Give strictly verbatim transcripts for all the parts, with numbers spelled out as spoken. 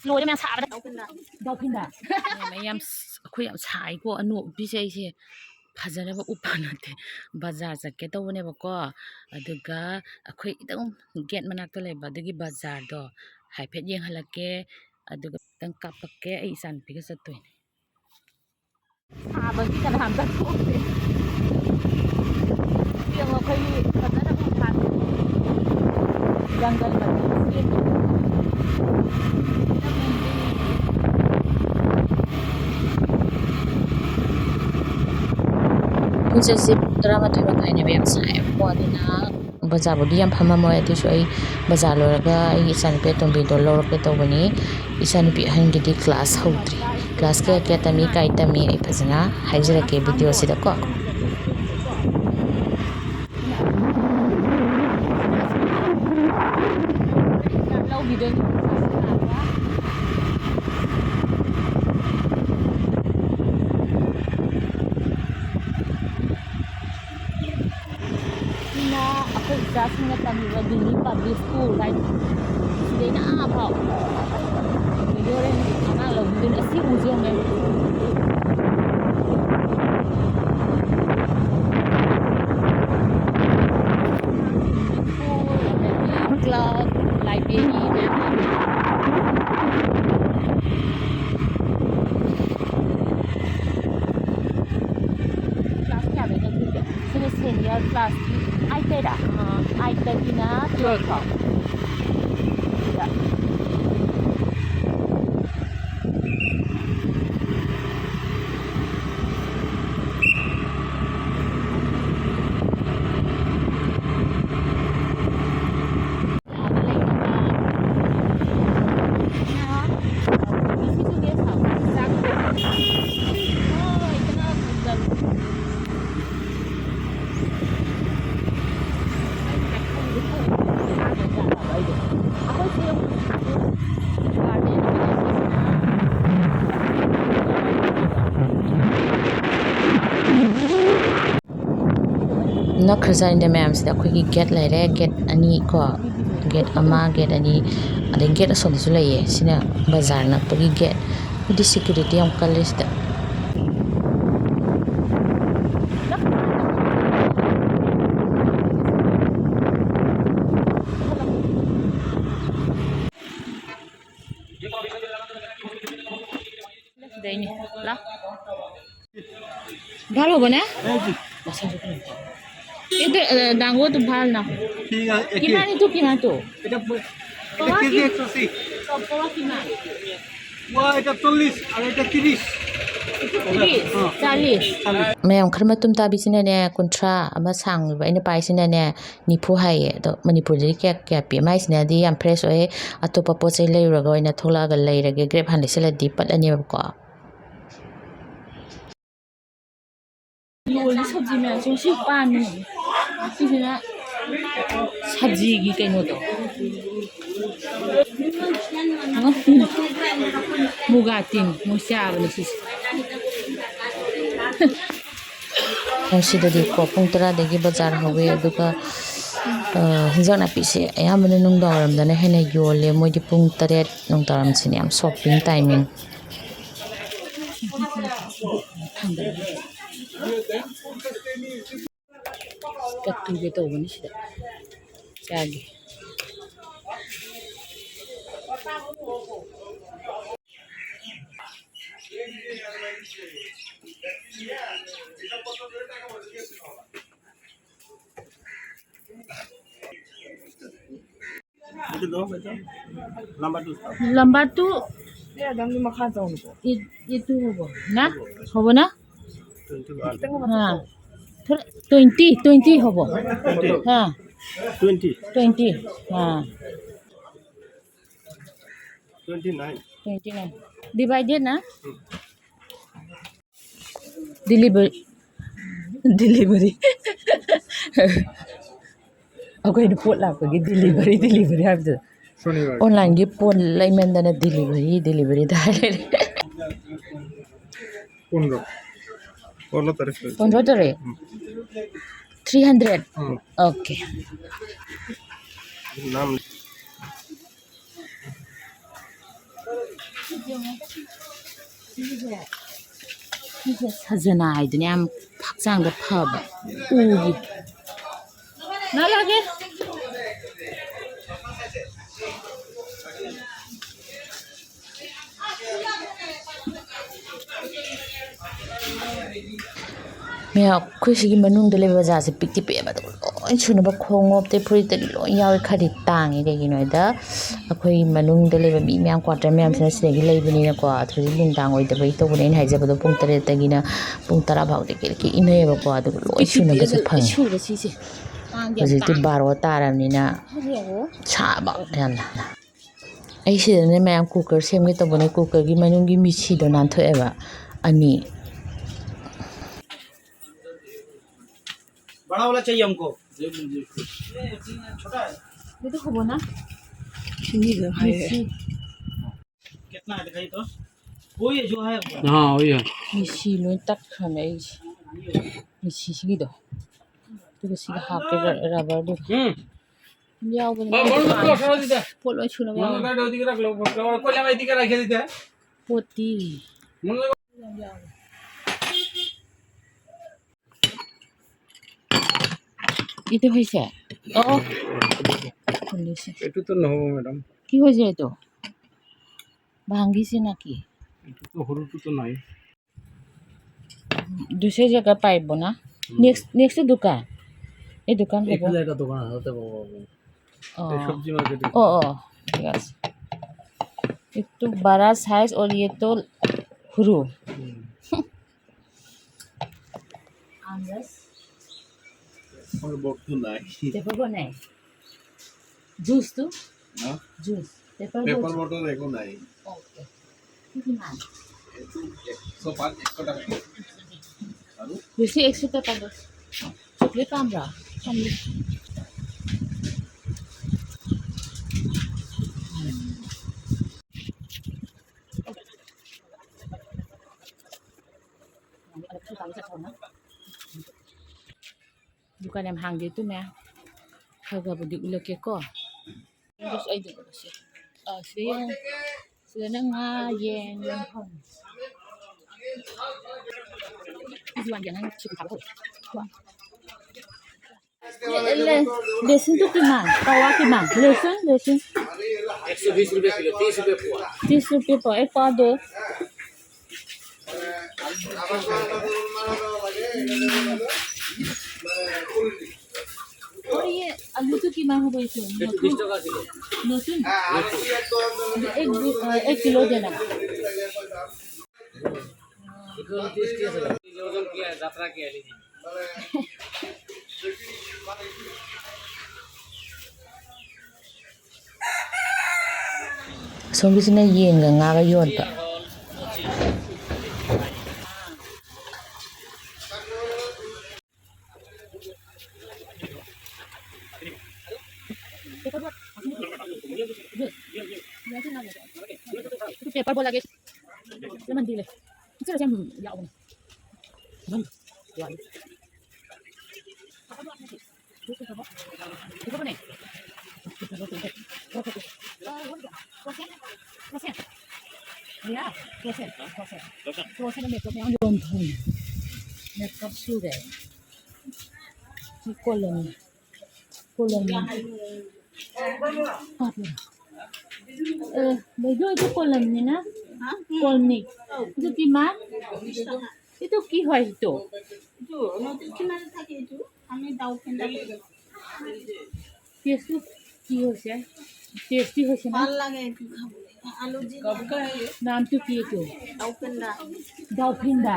ꯂꯣꯏꯔꯦ ꯃꯌꯥꯝ ꯁꯥꯕꯗ꯫ ꯗꯥꯎꯐꯤꯟꯗ꯫ ꯃꯌꯥꯝ ꯁ-, ꯑꯩꯈꯣꯏ ꯌꯥꯝ ꯁꯥꯏꯀꯣ, ꯑꯅꯣꯛ ꯎꯞꯄꯤꯁꯦ ꯑꯩꯁꯦ꯫ ꯐꯖꯅꯕ ꯎꯞꯄ ꯅꯠꯇꯦ, ꯕꯖꯥꯔ ꯆꯠꯀꯦ ꯇꯧꯕꯅꯦꯕꯀꯣ꯫ ꯑꯗꯨꯒ ꯑꯩꯈꯣꯏ ꯑꯗꯨꯝ ꯒꯦꯠ ꯃꯅꯥꯛꯇ ꯂꯩꯕ ꯑꯗꯨꯒꯤ ꯕꯖꯥꯔꯗꯣ ꯍꯥꯏꯐꯦꯠ ꯌꯦꯡꯍꯜꯂꯛꯀꯦ, ꯑꯗꯨꯒ ꯈꯤꯇꯪ ꯀꯥꯞꯄꯛꯀꯦ꯫ ꯑꯩ ꯏꯆꯥꯅꯨꯄꯤꯒ ꯆꯠꯇꯣꯏꯅꯦ꯫ ꯁꯥꯕꯒꯤ ꯀꯅꯥꯝꯇ ꯊꯣꯛꯇꯦ꯫ ꯌꯦꯡꯉꯣ, ꯑꯩꯈꯣꯏꯒꯤ ꯐꯖꯅ ꯎ ꯊꯥꯗꯦ꯫ ꯖꯪꯒꯜ ꯃꯇꯦꯛ ꯁꯦꯝꯃꯤ꯫ ꯄꯨꯡꯁꯦ ꯄꯨꯡ ꯇꯔꯥꯃꯥꯊꯣꯏ ꯃꯈꯥꯏꯅꯦꯕ, ꯌꯥꯝ ꯁꯥꯏꯌꯦꯕꯀꯣ꯫ ꯑꯗꯨꯅ ꯕꯖꯥꯔꯕꯨꯗꯤ ꯌꯥꯝ ꯐꯝꯃꯝꯃꯣꯏ, ꯑꯗꯨꯁꯨ ꯑꯩ ꯕꯖꯥꯔ ꯂꯣꯏꯔꯒ ꯑꯩꯒꯤ ꯏꯆꯥꯅꯨꯄꯤ ꯑꯇꯣꯝꯕꯤꯗꯣ ꯂꯧꯔꯛꯀꯦ ꯇꯧꯕꯅꯤ꯫ ꯏꯆꯥꯅꯨꯄꯤ ꯑꯍꯟꯒꯤꯗꯤ ꯀ꯭ꯂꯥꯁ ꯍꯧꯗ꯭ꯔꯤ꯫ ꯀ꯭ꯂꯥꯁ ꯀꯌꯥ ꯀꯌꯥ ꯇꯝꯃꯤ, ꯀꯥꯏ ꯇꯝꯃꯤ, ꯑꯩ ꯐꯖꯅ ꯍꯥꯏꯖꯔꯛꯀꯦ ꯚꯤꯗꯤꯑꯣꯁꯤꯗꯀꯣ꯫ ꯁꯤꯅ ꯑꯩꯈꯣꯏ ꯏꯆꯥꯁꯤꯡꯅ ꯇꯝꯃꯤꯕ ꯗꯤꯜꯂꯤ ꯄꯕ꯭ꯂꯤꯛ ꯁ꯭ꯀꯨꯜ ꯍꯥꯏꯗꯣ꯫ ꯁꯤꯗꯩꯅ ꯑꯥ ꯐꯥꯎ ꯌꯧꯔꯦ꯫ ꯑꯉꯥꯡ ꯂꯧꯕꯤꯗꯨꯅ ꯑꯁꯤ ꯎꯁꯦ ꯌꯦꯡꯉꯦ꯫ ꯁ꯭ꯀꯨꯜ, ꯑꯗꯒꯤ ꯀ꯭ꯂꯕ, ꯂꯥꯏꯕ꯭ꯔꯦꯔꯤ ꯃꯌꯥꯝ ꯂꯩ꯫ ꯀ꯭ꯂꯥꯁ ꯀꯌꯥꯗꯩꯅ ꯄꯨꯒꯦ? ꯁꯤꯅ ꯁꯦꯅꯤꯌꯔ ꯀ꯭ꯂꯥꯁꯀꯤ ꯑꯥꯏꯠꯇꯩꯔꯥ? ꯑꯥ, ꯑꯥꯏꯠꯇꯒꯤꯅ ꯇꯨꯌꯦꯜꯐ ꯐꯥꯎ꯫ ꯁꯤꯗ꯫ ꯅꯛꯈ꯭ꯔꯖꯥꯠꯅꯤꯗ ꯃꯌꯥꯝꯁꯤꯗ꯫ ꯑꯩꯈꯣꯏꯒꯤ ꯒꯦꯠ ꯂꯩꯔꯦ, ꯒꯦꯠ ꯑꯅꯤ ꯀꯣ, ꯒꯦꯠ ꯑꯃ, ꯒꯦꯠ ꯑꯅꯤ, ꯑꯗꯩ ꯒꯦꯠ ꯑꯁꯣꯝꯗꯁꯨ ꯂꯩꯌꯦ꯫ ꯁꯤꯅ ꯕꯖꯥꯔ ꯅꯛꯄꯒꯤ ꯒꯦꯠ꯫ ꯑꯗꯨꯗꯤ ꯁꯦꯀ꯭ꯌꯨꯔꯤꯇꯤ ꯌꯥꯝ ꯀꯜꯂꯦ ꯁꯤꯗ꯫ ꯂꯥꯎ꯫ ভাল হ'ব নে? এইটো, এ, ডাঙৰটো ভাল না। ঠিক আছে, একে। কিমান এইটো, কিমানটো? এটা প-, এটা কেজি একশো আশি। পোৱা কিমান? পোৱা এটা চল্লিছ আৰু এটা ত্ৰিছ। এইটো ত্ৰিছ, অ। চল্লিছ। চল্লিছ। ꯃꯌꯥꯝ ꯈꯔ ꯃꯇꯨꯝ ꯇꯥꯕꯤꯁꯤꯅꯅꯦ, ꯀꯨꯟꯊ꯭ꯔꯥ, ꯑꯃ ꯁꯥꯡꯕ ꯑꯩꯅ ꯄꯥꯏꯁꯤꯅꯅꯦ, ꯅꯤꯐꯨ ꯍꯥꯏꯌꯦ꯫ ꯑꯗꯣ ꯃꯅꯤꯄꯨꯔꯗꯗꯤ ꯀꯌꯥ, ꯀꯌꯥ ꯄꯤ? ꯃꯥꯏꯁꯤꯅꯗꯤ ꯌꯥꯝ ꯐ꯭ꯔꯦꯁ ꯑꯣꯏꯌꯦ꯫ ꯑꯇꯣꯞꯄ ꯄꯣꯠ ꯆꯩ ꯂꯩꯔꯨꯔꯒ ꯑꯣꯏꯅ ꯊꯣꯛꯂꯛꯑꯒ ꯂꯩꯔꯒꯦ꯫ ꯒ꯭ꯔꯦꯞ ꯍꯥꯟꯅ ꯂꯩꯁꯤꯜꯂꯗꯤ ꯄꯠꯂꯅꯦꯕꯀꯣ꯫ ꯌꯣꯜꯂꯤ ꯁꯕꯖꯤ ꯃꯌꯥꯝꯁꯦ ꯉꯁꯤ ꯄꯥꯟꯕꯅꯦ꯫ ꯁꯤꯁꯤꯅ ꯁꯕꯖꯤꯒꯤ ꯀꯩꯅꯣꯗꯣ꯫ ꯃꯨꯒꯥ ꯇꯤꯟ ꯃꯣꯏ ꯆꯥꯕꯅꯦ ꯁꯤꯁꯦ꯫ ꯁꯤꯗꯗꯤꯀꯣ ꯄꯨꯡ ꯇꯔꯥꯗꯒꯤ ꯕꯖꯥꯔ ꯍꯧꯋꯦ, ꯑꯗꯨꯒ, ꯑ, ꯍꯤꯟꯖꯥꯡ ꯅꯥꯄꯤꯁꯦ ꯑꯌꯥꯝꯕꯅ ꯅꯨꯡꯗꯥꯡꯋꯥꯏꯔꯝꯗꯅ ꯍꯦꯟꯅ ꯌꯣꯜꯂꯦ꯫ ꯃꯣꯏꯗꯤ ꯄꯨꯡ ꯇꯔꯦꯠ ꯅꯨꯡꯗꯥꯡꯋꯥꯏꯔꯝꯁꯤꯅ ꯌꯥꯝ shopping timing꯫ ꯀꯠꯇꯨꯒꯦ ꯇꯧꯕꯅꯤ ꯁꯤꯗ꯫ ꯆꯥꯒꯦ꯫ এইটো লওক, এইটো। লাম্বাটো চাওক। লাম্বাটো এ, একদম নিমখ খাই যাওঁ নেকি? ই-, এইটো হ'ব না? হ'ব না? Twenty one. হা। টুৱেণ্টি, টুৱেণ্টি হ'ব। টুৱেণ্টি। হা। টুৱেণ্টি। টুৱেণ্টি। হা। Twenty nine. Twenty nine. Divided না? Delivery, delivery꯫ ꯑꯩꯈꯣꯏꯅ ꯄꯣꯠ ꯂꯥꯛꯄꯒꯤ delivery, delivery ꯍꯥꯏꯕꯗꯨ꯫ ꯁꯣꯅꯤꯋꯥꯔ꯫ Onlineꯒꯤ ꯄꯣꯠ ꯂꯩꯃꯟꯗꯅ delivery, deliveryꯗ ꯍꯥꯏ ꯂꯩꯔꯦ꯫ ꯄꯣꯟꯗ꯭ꯔꯣ? ꯄꯣꯟꯗ꯭ꯔꯣ ꯇꯥꯔꯤꯛ ꯁꯣꯏ꯫ ꯄꯣꯟꯗ꯭ꯔꯣ ꯇꯥꯔꯤꯛ? ꯎꯝ꯫ Three hundred? ꯎꯝ꯫ Okay꯫ ꯅꯝ꯫ ꯁꯤꯁꯦ ꯁꯖꯅꯥ ꯍꯥꯏꯗꯨꯅ ꯌꯥꯝ ꯍꯛꯆꯥꯡꯗ ꯐꯕ ꯎꯒꯤ ꯅꯂꯥꯒꯦ꯫ ꯃꯌꯥꯝ, ꯑꯩꯈꯣꯏ ꯁꯤꯒꯤ ꯃꯅꯨꯡꯗ ꯂꯩꯕ ꯕꯖꯥꯔꯁꯦ ꯄꯤꯛꯇꯤ ꯄꯤꯛꯑꯦꯕ, ꯑꯗꯨꯒ ꯂꯣꯏ ꯁꯨꯅꯕ ꯈꯣꯡꯎꯞꯇꯩ ꯐꯨꯔꯤꯠꯇꯒꯤ ꯂꯣꯏ ꯌꯥꯎꯋꯦ꯫ ꯈꯔꯗꯤ ꯇꯥꯡꯉꯦ, ꯀꯩꯒꯤꯅꯣ ꯍꯥꯏꯗ ꯑꯩꯈꯣꯏ ꯃꯅꯨꯡꯗ ꯂꯩꯕ ꯃꯤ ꯃꯌꯥꯝ, ꯀ꯭ꯋꯥꯇꯔ ꯃꯌꯥꯝꯁꯤꯅ ꯁꯤꯗꯒꯤ ꯂꯩꯕꯅꯤꯅꯀꯣ꯫ ꯑꯗꯨꯗꯤ ꯅꯨꯡꯗꯥꯡ ꯑꯣꯏꯗꯕꯒꯤ ꯇꯧꯕꯅꯦ ꯑꯩꯅ ꯍꯥꯏꯖꯕꯗꯣ, ꯄꯨꯡ ꯇꯔꯦꯠꯇꯒꯤꯅ ꯄꯨꯡ ꯇꯔꯥ ꯐꯥꯎꯗꯤ ꯀꯦꯔꯤ ꯀꯦꯔꯤ ꯏꯟꯅꯩꯌꯦꯕꯀꯣ꯫ ꯑꯗꯨꯒ ꯂꯣꯏ ꯁꯨꯅꯕꯁꯨ ꯐꯪꯉꯦ꯫ ꯁꯨꯔꯦ ꯁꯤꯁꯦ꯫ ꯇꯥꯡꯗꯤ ꯌꯥꯝ ꯍꯧꯖꯤꯛꯇꯤ ꯇꯥꯡꯉꯦ꯫ ꯕꯥꯔꯣ ꯇꯥꯔꯕꯅꯤꯅ ꯍꯧꯖꯤꯛ ꯌꯦꯡꯉꯣ꯫ ꯁꯥꯕ ꯌꯥꯝꯅ꯫ ꯑꯩ ꯁꯤꯗꯅꯦ ꯃꯌꯥꯝ ꯀꯨꯀꯔ ꯁꯦꯝꯒꯦ ꯇꯧꯕꯅꯦ, ꯀꯨꯀꯔꯒꯤ ꯃꯅꯨꯡꯒꯤ ꯃꯤꯁꯤꯗꯣ ꯅꯥꯟꯊꯣꯛꯑꯦꯕ ꯑꯅꯤ꯫ बड़ा वाला चाहिए हमको। ये तो होबो ना? ꯁꯤꯅꯤꯗ ꯍꯥꯏꯌꯦ꯫ ꯃꯤꯁꯤ꯫ कितना है दिखाइए तो। वही है जो है। हाँ, वही है। ꯃꯤꯁꯤ ꯂꯣꯏ ꯇꯠꯈ꯭ꯔꯃꯦ ꯑꯩꯁꯦ꯫ ꯃꯤꯁꯤꯁꯤꯒꯤꯗꯣ꯫ ꯑꯗꯨꯒ ꯁꯤꯒ ꯍꯥꯞꯀꯦ ꯔ-, ꯔꯕꯔꯗꯨ꯫ ꯎꯝ꯫ ꯌꯥꯎꯕꯅꯦ꯫ ꯄꯣꯠ ꯂꯣꯏ ꯁꯨꯅꯕ ꯌꯥꯎꯕꯅꯦ꯫ ꯄꯣꯠꯇꯤ꯫ এইটো হৈছে? অ। খুলিছে। এইটোতো নহ'ব, মেডাম। কি হৈছে এইটো? ভাঙিছে নেকি? এইটোতো সৰুটোতো নাই। দুচে জেগা পাৰিব না? উম। নেক্সট, নেক্সট দোকান। এই দোকান হ'ব। এইফালে এটা দোকান আছে, তাতে পাব আপুনি। অ। এই চব্জি মাৰ্কেট। অ, অ, ঠিক আছে। এইটো বাৰা চাইজ আৰু এইটো সৰু। উম। আন্দাজ? মোৰ বটটো নাই। পেপাৰ বট নাই? জুচটো? হা? জুচ। পেপাৰ পেপাৰ বট? বটল একো নাই। অ'কে। কিমান? এইটো একশ পাঁচ, একশ টকা। আৰু? বেছি একশ টকা লয়। চকলেট পাম ৰ। ꯗꯨꯀꯥꯟ ꯌꯥꯝ ꯍꯥꯡꯗꯦ, ꯑꯗꯨꯅꯦ ꯈꯔ ꯈꯔꯕꯨꯗꯤ ꯎꯠꯂꯛꯀꯦꯀꯣ꯫ ꯑꯁ, ꯑꯩꯗꯤ ꯎꯠꯂꯁꯤ꯫ ꯑ, ꯁꯤꯗ ꯌꯦꯡꯉꯨ꯫ ꯁꯤꯗꯅ ꯉꯥ, ꯌꯦꯟ ꯌꯣꯟꯐꯝ꯫ ꯁꯤꯁꯨ ꯋꯥꯟꯒꯤ ꯑꯉꯥꯡ ꯁꯨꯇꯤ ꯊꯥꯕ ꯍꯧꯔꯦ꯫ ꯀꯣ꯫ ꯂꯦ-, ꯂꯦ-, लहसुन तो किमान, पावा किमान, लहसुन, लहसुन। एक सौ बीस रुपए किलो, तीस रुपए पौवा। तीस रुपए पौवा, एक पौवा दो। और ये आलू तो किमान हो गई थी? এইটো বিশ টকা কিলো। নতুন? এক, এক किलो देना। এইটো ত্ৰিশ আছে। এই যে ওজন কি আছে? যাত্ৰা কি আছে? ꯑꯁꯣꯝꯒꯤꯁꯤꯅ ꯌꯦꯟꯒ ꯉꯥꯒ ꯌꯣꯟꯕ꯫ पेपर बोला के, ये मंदिर है। इसे वैसे हम जाओ। मेकअप शुरू है। Column, column. এইটো কলম নে না? হা? কলম নেই। এইটো কিমান? এইটো কি হয় এইটো? এইটো নদীৰ কিনাৰত থাকে এইটো। আমি দাও ফেন্দা বুলি কওঁ। টেষ্টটো কি হৈছে? টেষ্টি হৈছে নে? ভাল লাগে এইটো খাবলৈ। আলু দি নামটো কি এইটো? দাও ফেন্দা। দাও ফেন্দা।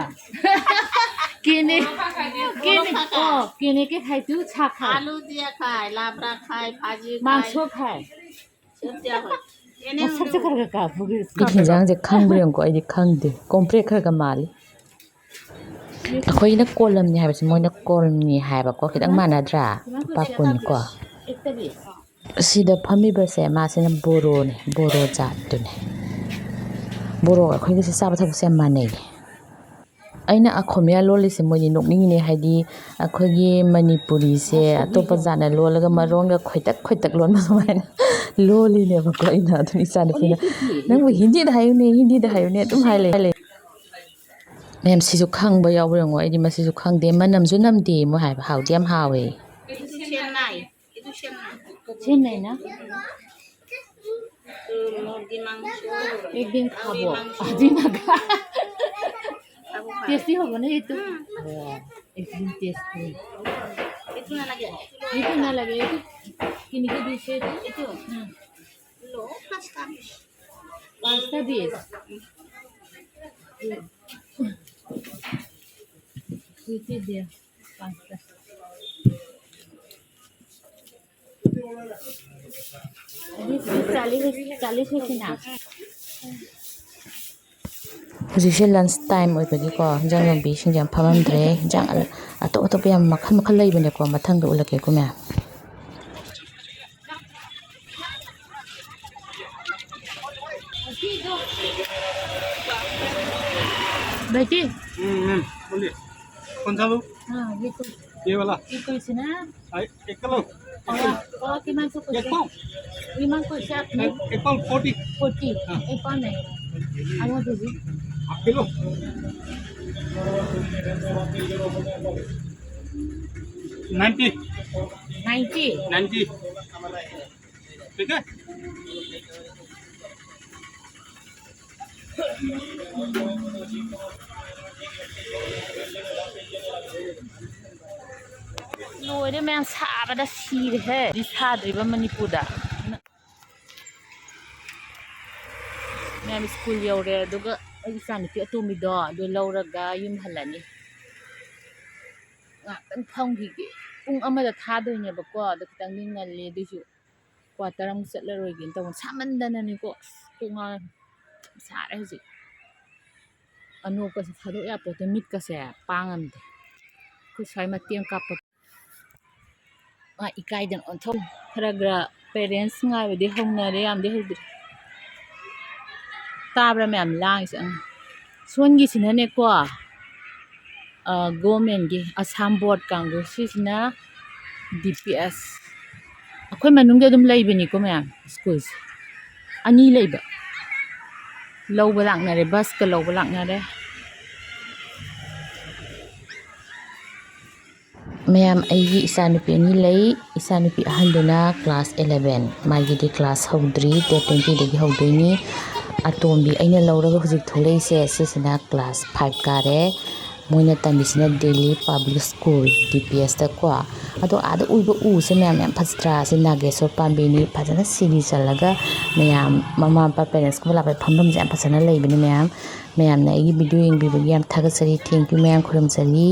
কেনে-, কেনে-, অ, কেনেকে খায় এইটো? চাহ খায়? আলু দিয়া খায়, লাবৰা খায়, ভাজি খায়। মাংস খায়? ꯃꯁꯛꯁꯦ ꯈꯔ ꯈꯔ ꯀꯥꯞꯄꯨꯒꯦ꯫ ꯁꯤ ꯍꯤꯟꯖꯥꯡꯁꯦ ꯈꯪꯕ꯭ꯔꯥ ꯌꯦꯡꯉꯨꯀꯣ, ꯑꯩꯗꯤ ꯈꯪꯗꯦ꯫ ꯀꯣꯝꯄ꯭ꯔꯦꯛ ꯈꯔ ꯈꯔ ꯃꯥꯜꯂꯤ꯫ ꯑꯩꯈꯣꯏꯅ ꯀꯣꯂꯝꯅꯤ ꯍꯥꯏꯕꯁꯦ ꯃꯣꯏꯅ ꯀꯣꯜꯅꯤ ꯍꯥꯏꯕꯀꯣ, ꯈꯤꯇꯪ ꯃꯥꯟꯅꯗ꯭ꯔꯥ? ꯂꯨꯄꯥ ꯀꯨꯟ ꯀꯣ꯫ ꯑꯁꯤꯗ ꯐꯝꯃꯤꯕꯁꯦ ꯃꯥꯁꯤꯅ ꯕꯣꯔꯣꯅꯦ, ꯕꯣꯔꯣ ꯖꯥꯠꯇꯨꯅꯦ꯫ ꯕꯣꯔꯣꯒ ꯑꯩꯈꯣꯏꯒꯁꯦ ꯆꯥꯕ ꯊꯛꯄꯁꯦ ꯌꯥꯝ ꯃꯥꯟꯅꯩꯌꯦ꯫ ꯑꯩꯅ ꯑꯈꯣꯃꯤꯌꯥ ꯂꯣꯜꯂꯤꯁꯦ ꯃꯣꯏꯗꯤ ꯅꯣꯛꯅꯤꯡꯉꯤꯅꯦ, ꯍꯥꯏꯗꯤ ꯑꯩꯈꯣꯏꯒꯤ ꯃꯅꯤꯄꯨꯔꯤꯁꯦ ꯑꯇꯣꯞꯄ ꯖꯥꯠꯅ ꯂꯣꯜꯂꯒ ꯃꯔꯣꯟꯒ ꯈꯣꯏꯇꯛ ꯈꯣꯏꯇꯛ ꯂꯣꯟꯕ ꯑꯗꯨꯃꯥꯏꯅ ꯂꯣꯜꯂꯤꯅꯦꯕꯀꯣ꯫ ꯑꯩꯅ ꯑꯗꯨꯝ ꯏꯆꯥꯅꯨꯄꯤꯅ, "ꯅꯪꯕꯨ ꯍꯤꯟꯗꯤꯗ ꯍꯥꯏꯌꯨꯅꯦ, ꯍꯤꯟꯗꯤꯗ ꯍꯥꯏꯌꯨꯅꯦ" ꯑꯗꯨꯝ ꯍꯥꯏ ꯂꯩ꯫ ꯃꯌꯥꯝ, ꯁꯤꯁꯨ ꯈꯪꯕ ꯌꯥꯎꯕ꯭ꯔꯥ ꯌꯦꯡꯉꯣ꯫ ꯑꯩꯗꯤ ꯃꯁꯤꯁꯨ ꯈꯪꯗꯦ꯫ ꯃꯅꯝꯁꯨ ꯅꯝꯗꯦ ꯃꯣꯏ ꯍꯥꯏꯕ, ꯍꯥꯎꯗꯤ ꯌꯥꯝ ꯍꯥꯎꯋꯦ꯫ ꯆꯦꯟꯅꯥꯏꯅ? ꯎꯝ, ꯃꯨꯔꯒꯤ ꯃꯥꯡꯁꯣ꯫ ꯑꯦꯛ ꯗꯤꯟ ꯈꯥꯕꯣ꯫ ꯃꯥꯡꯁꯣ꯫ ꯑꯗꯨꯅꯒ꯫ ꯈꯥꯕꯣ ꯈꯥꯏ꯫ ꯇꯦꯁꯇꯤ ꯍꯧꯕꯅꯦ ꯏꯇꯨ꯫ ꯎꯝ꯫ ꯑꯣ, ꯑꯦꯛ ꯗꯤꯟ ꯇꯦꯁꯇꯤ꯫ ꯏꯇꯨ ꯅꯥ ꯂꯒꯦ꯫ ꯏꯇꯨ ꯅꯥ ꯂꯒꯦ, ꯏꯇꯨ꯫ ꯀꯤꯅꯤ ꯀꯤꯗꯤ ꯁꯦ ꯏꯇꯨ꯫ ꯎꯝ꯫ ꯂꯣ, ꯐꯥꯁ ꯇꯥꯃꯤꯁ꯫ ꯄꯥꯁꯇꯥ ꯗꯤꯁ꯫ ꯎꯝ꯫ ꯁ꯭ꯋꯤꯇꯤ ꯗꯦ, ꯄꯥꯁꯇꯥ꯫ ꯆꯥꯂꯤꯁ, ꯆꯥꯂꯤꯁ ꯍꯣꯏꯁꯤꯅ꯫ ꯍꯧꯖꯤꯛꯁꯦ lunch time ꯑꯣꯏꯕꯒꯤꯀꯣ, ꯍꯤꯟꯖꯥꯡ ꯌꯣꯟꯕꯤꯁꯤꯡꯁꯦ ꯌꯥꯝ ꯐꯝꯃꯝꯗ꯭ꯔꯦ꯫ ꯍꯤꯟꯖꯥꯡ ꯑꯇꯣꯞ ꯑꯇꯣꯞꯄ ꯌꯥꯝ ꯃꯈꯜ ꯃꯈꯜ ꯂꯩꯕꯅꯦꯀꯣ, ꯃꯊꯪꯗ ꯎꯠꯂꯛꯀꯦꯀꯣ ꯃꯌꯥꯝ꯫ बेटी। हम्म, हम्म, बोलिए। कौन सा वो? हाँ, ये तो। ये वाला? ये तो इसे ना। आ, एक किलो। और, और किमान से कुछ एक पाव। किमान को से आपने? एक, एक पाव forty। Forty। हाँ। एक पाव नहीं। आधा दीजिए। Half kilo. Ninety। Ninety। Ninety। ठीक है। ꯂꯣꯏꯔꯦ ꯃꯌꯥꯝ, ꯁꯥꯕꯗ ꯁꯤꯔꯦꯍꯦ꯫ ꯁꯥꯗ꯭ꯔꯤꯕ ꯃꯅꯤꯄꯨꯔꯗ꯫ ꯃꯌꯥꯝ ꯁ꯭ꯀꯨꯜ ꯌꯧꯔꯦ, ꯑꯗꯨꯒ ꯑꯩ ꯏꯆꯥꯅꯨꯄꯤ ꯑꯇꯣꯝꯕꯤꯗꯣ ꯑꯗꯨ ꯂꯧꯔꯒ ꯌꯨꯝ ꯍꯜꯂꯅꯤ꯫ ꯉꯥꯛꯇꯪ ꯐꯝꯈꯤꯒꯦ꯫ ꯄꯨꯡ ꯑꯃꯗ ꯊꯥꯗꯣꯏꯅꯦꯕꯀꯣ, ꯑꯗꯣ ꯈꯤꯇꯪꯗꯤ ꯉꯜꯂꯤ꯫ ꯑꯗꯨꯏꯁꯨ quarter ꯑꯃꯨꯛ ꯆꯠꯂꯔꯣꯏꯒꯦꯅ ꯇꯧꯕꯅꯤ꯫ ꯁꯥꯃꯟꯗꯅꯅꯤꯀꯣ꯫ ꯑꯁ, ꯀꯣꯛ ꯉꯥꯎꯔꯦ꯫ ꯁꯥꯔꯦ ꯍꯧꯖꯤꯛ꯫ ꯑꯅꯣꯛꯀꯁꯦ ꯊꯥꯗꯣꯛ ꯌꯥꯄꯣꯠꯇꯦ, ꯃꯤꯠꯀꯁꯦ ꯄꯥꯡꯉꯝꯗꯦ꯫ ꯑꯩꯈꯣꯏ ꯁ꯭ꯋꯥꯏ ꯃꯇꯦꯛ ꯑꯃ ꯀꯥꯞꯄ꯫ ꯃꯥ ꯏꯀꯥꯏꯗꯅ ꯑꯣꯟꯊꯣꯛ꯫ ꯈꯔ ꯈꯔ parents ꯉꯥꯏꯕꯗꯤ ꯍꯧꯅꯔꯦ, ꯌꯥꯝꯗꯤ ꯍꯧꯗ꯭ꯔꯤ꯫ ꯇꯥꯕ꯭ꯔꯥ ꯃꯌꯥꯝ ꯂꯥꯡꯉꯤꯁꯦ? ꯑꯪ꯫ ꯁꯣꯟꯒꯤꯁꯤꯅꯅꯦꯀꯣ, ꯒꯣꯔꯃꯦꯟꯒꯤ ꯑꯁꯥꯝ ꯕꯣꯔꯗ ꯀꯥꯡꯕꯨ꯫ ꯁꯤꯁꯤꯅ ꯗꯤ ꯄꯤ ꯑꯦꯁ꯫ ꯑꯩꯈꯣꯏ ꯃꯅꯨꯡꯗ ꯑꯗꯨꯝ ꯂꯩꯕꯅꯤꯀꯣ ꯃꯌꯥꯝ, ꯁ꯭ꯀꯨꯜꯁꯦ ꯑꯅꯤ ꯂꯩꯕ꯫ ꯂꯧꯕ ꯂꯥꯛꯅꯔꯦ, ꯕꯁꯀ ꯂꯧꯕ ꯂꯥꯛꯅꯔꯦ꯫ ꯃꯌꯥꯝ, ꯑꯩꯒꯤ ꯏꯆꯥꯅꯨꯄꯤ ꯑꯅꯤ ꯂꯩ꯫ ꯏꯆꯥꯅꯨꯄꯤ ꯑꯍꯟꯗꯨꯅ class eleven, ꯃꯥꯒꯤꯗꯤ class ꯍꯧꯗ꯭ꯔꯤ, date twenty ꯗꯒꯤ ꯍꯧꯗꯣꯏꯅꯤ꯫ ꯑꯇꯣꯝꯕꯤ ꯑꯩꯅ ꯂꯧꯔꯒ ꯍꯧꯖꯤꯛ ꯊꯣꯛꯂꯛꯏꯁꯦ, ꯁꯤꯁꯤꯅ class five ꯀꯥꯔꯦ꯫ ꯃꯣꯏꯅ ꯇꯝꯃꯤꯁꯤꯅ ꯗꯤꯜꯂꯤ ꯄꯕ꯭ꯂꯤꯛ ꯁ꯭ꯀꯨꯜ, ꯗꯤ ꯄꯤ ꯑꯦꯁꯇꯀꯣ꯫ ꯑꯗꯣ ꯑꯥꯗ ꯎꯕ ꯎꯁꯦ ꯃꯌꯥꯝ ꯌꯥꯝ ꯐꯖꯗ꯭ꯔꯥ? ꯁꯤ ꯅꯥꯒꯦꯁꯣꯔ ꯄꯥꯝꯕꯤꯅꯤ, ꯐꯖꯅ ꯁꯤꯔꯤ ꯆꯜꯂꯒ ꯃꯌꯥꯝ ꯃꯃꯥ ꯃꯄꯥ, parentsꯀꯨꯝꯕ ꯂꯥꯛꯄꯗ ꯐꯝꯐꯝꯁꯦ ꯌꯥꯝ ꯐꯖꯅ ꯂꯩꯕꯅꯤ ꯃꯌꯥꯝ꯫ ꯃꯌꯥꯝꯅ ꯑꯩꯒꯤ video ꯌꯦꯡꯕꯤꯕꯒꯤ ꯌꯥꯝ ꯊꯥꯒꯠꯆꯔꯤ꯫ Thank you ꯃꯌꯥꯝ, ꯈꯨꯔꯨꯝꯖꯔꯤ꯫